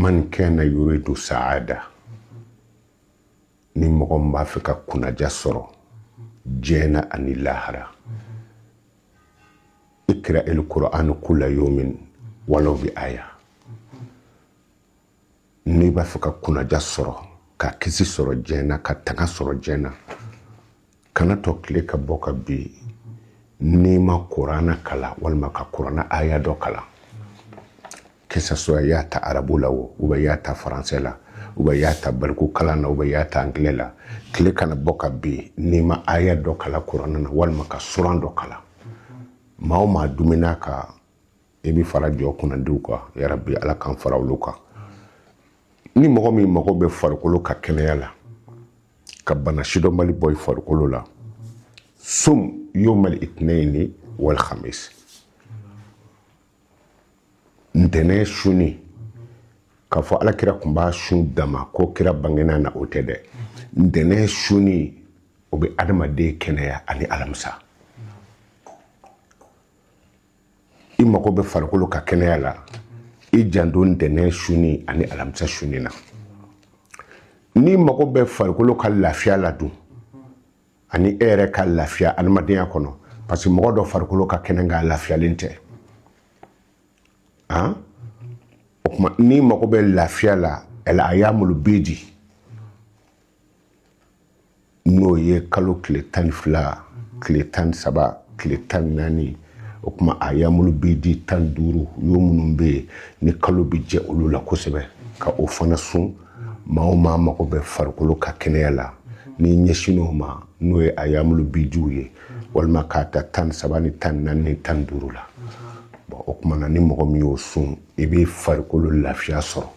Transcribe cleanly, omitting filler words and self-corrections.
Man kana yuridu saada, ni mɔgɔ min b'a fɛ ka kunnaja sɔrɔ diɲɛ na ani lahara, ikra il qur'an kulla yawmin walaw bi aya. N'i b'a fɛ ka kunnaja sɔrɔ, ka kisi sɔrɔ diɲɛ na, ka tanga sɔrɔ diɲɛ na, kana to tile ka bɔ ka bin n'i ma kuranɛ kalan walima ka kuranɛ aya dɔ kalan, que ce soit i y'a ta arabu la o, ou bien i y'a ta faransɛ la, ou bien i y'a ta baliku kalan na, ou bien i y'a ta angilɛ la, tile kana bɔ ka bin n'i ma aya dɔ kalan kuranɛ na walima ka suran dɔ kalan. Maa o maa dumina ka i bɛ fara jɔ kunnadiw kan, yarabi Ala k'an fara olu kan. Ni mɔgɔ min mago bɛ farikolo ka kɛnɛya la, ka bana sidɔnbali bɔ i farikolo la, sum yomal itnaini wal khamis, ntɛnɛn sunni, k'a fɔ ala kira tun b'a sun dama ko kira bangena na, o tɛ dɛ. Ntɛnɛn sunni, o bɛ adamaden kɛnɛya, ani alamisa. I mago bɛ farikolo ka kɛnɛya la, i janto ntɛnɛn sunni ani alamisa sunni na. N'i mago bɛ farikolo ka lafiya la dun, ani e yɛrɛ ka lafiya adamadenya kɔnɔ, parce que mɔgɔ dɔ farikolo ka kɛnɛ nka a lafiyalen tɛ. Han, o tuma n'i mago bɛ lafiya la, el ayamul bidi, n'o ye kalo tile 12, tile 13, tile 14, o tuma ayamul bidi 15 yo minnu bɛ yen ni kalo bɛ jɛ olu la kosɛbɛ, ka o fana sun. Maa o maa mago bɛ farikolo ka kɛnɛya la, n'i ɲɛsin o ma, n'o ye ayamul bidiw ye, walima k'a ta 13 ni 14 ni 15 la. Bon, o tuma na ni mɔgɔ min y'o sun, i bɛ farikolo lafiya sɔrɔ.